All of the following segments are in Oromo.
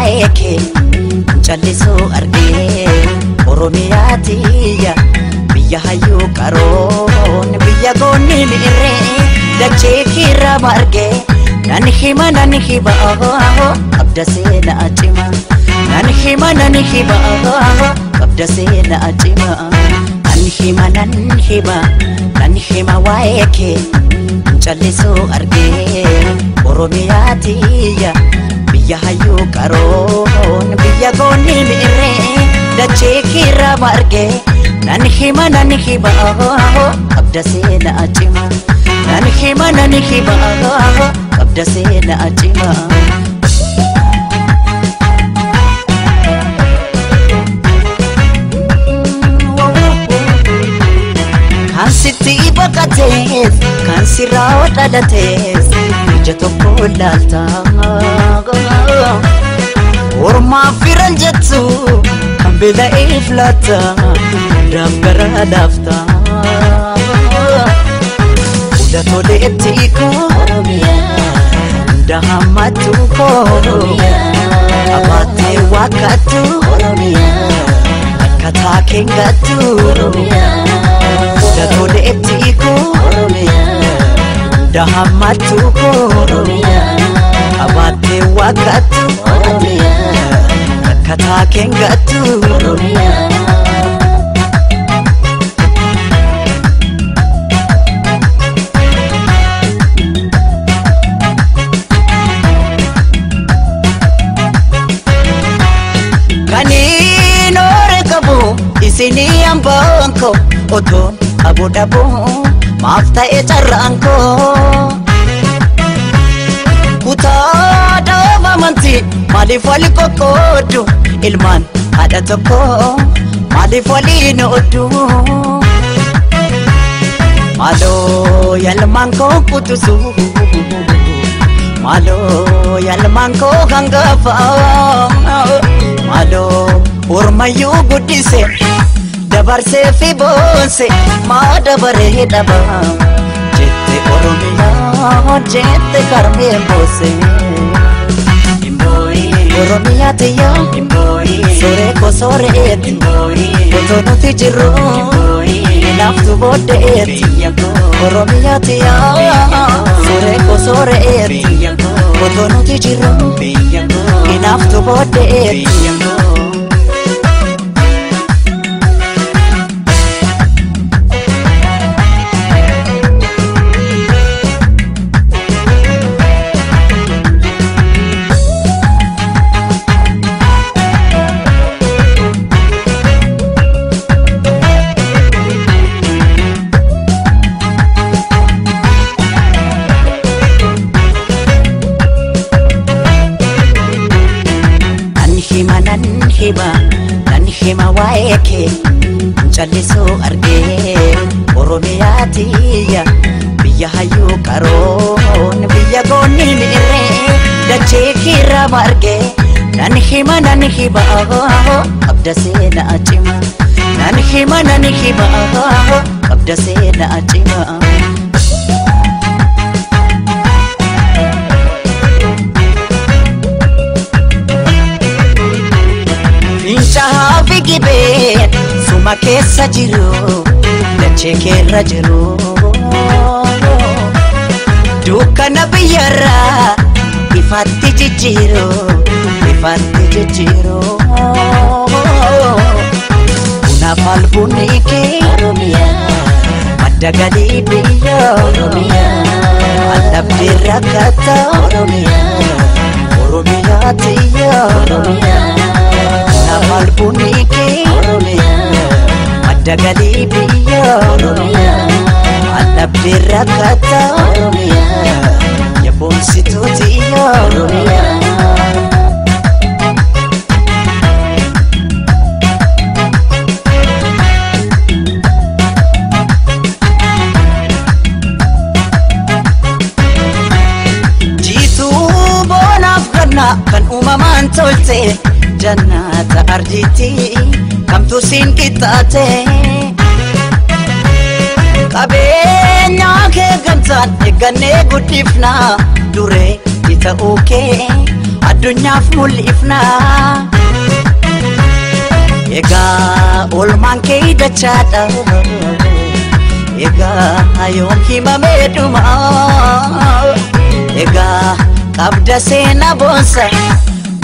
waa'ee kee callisuu argee Oromiyaa tiyya biyya hayyuu qaroon biyya goonni mi'irree dachee kiirra margee nan hima qabda seenaa cima nan hima qabda seenaa cima nan hima nan hima nan hima waa'ee kee callisuu argee Oromiyaa tiyya biyya hayyuu qaroon biyya goonni mi'irree dachee kiirra margee nan hima qabda seenaa cima nan hima qabda seenaa cima. Kan sitti baqatees kan sirraa dhalatees ija tokko laalta ormaaf firan jettu kan beela'eef laata hundaaf gara laafta fuula toleetti koo hunda hammattu koo qabaattee waakkattu akkataa keengattu. Fuula toleetti koo hunda hammattu koo qabaattee waakkattu akkataa keengattu. Kaniin oore qabu isinii hambaan koo otoon abu dhabu maaf ta'e carraan koo kutaa dhaaba amantii maaliif wali qoqqooddu ilmaan haadha tokko maaliif waliin ooddu maaloo yalmaan koo qutusu maaloo yalmaan koo hangafa maaloo ormayyuu guddise dabarsee fi boonse maa dabaree dhaba jette Oromiyaa jette karmeen boose Oromiyaa tiyya sooree koo sooreetti otoo nuti jirru naaftu booddeetti Oromiyaa tiyya sooree koo sooreetti otoo nuti jirru naaftu booddeetti. Nan hima waa'ee kee callisuu argee Oromiyaa tiyya biyya hayyuu qaroon biyya goonni mi'irree dachee kiirra margee nan hima qabda seenaa cima nan hima qabda seenaa cima. Fincaa'aa fi gibee suma keessa jiru dachee keerra jiru dukkana biyyarraa ifatti jijjiiru ifatti jijjiiru kunaaf albuunni kee madda galii biyya aldabdee rakkata Oromiyaa tiyya. Kunaaf albuunni kee madda galii biyya aldabdee rakkata yaboonsituu tiyya. Jiituu boonaaf ganna kan uumamaan tolte jannata ardiitti kamtu siin qixxaate qabeenya kee gamtaan eeggannee guddifnaa duree ta'uu kee Addunyaaf mul'ifna. Egaa oolmaan kee dachaadha. Egaa yoom himamee dhuma. Egaa qabda seenaa boonsa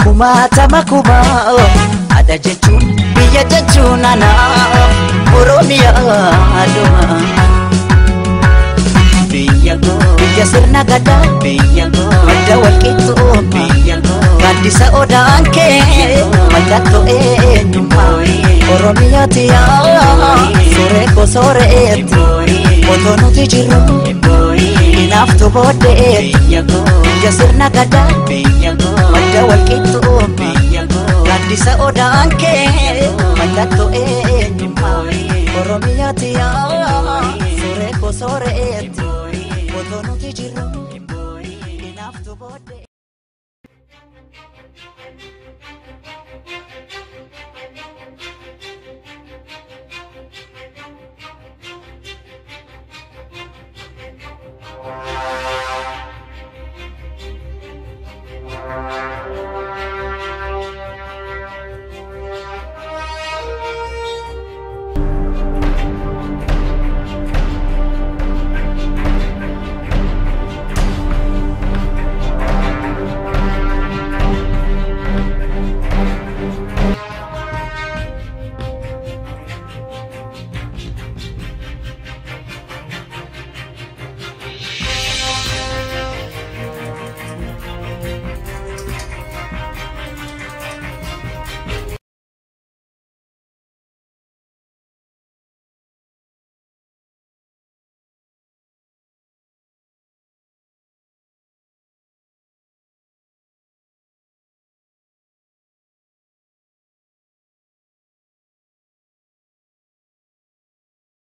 kumaatama kuma. Haadha jechuun biyya jechuun anaaf Oromiyaa dhuma. Biyya koo, Biyya sirna gadaa, biyya koo, madda walqixxummaa, biyya koo, gaaddisa odaan kee mallattoo eenyummaa. Oromiyaati yaa sooree koo sooreetti, otoo nuti jirru hinaaftu booddeetti. Biyya koo, Biyya sirna gadaa, biyya koo, madda walqixxummaa, biyya koo, gaaddisa odaan kee mallattoo eenyummaa. Oromiyaati yaa.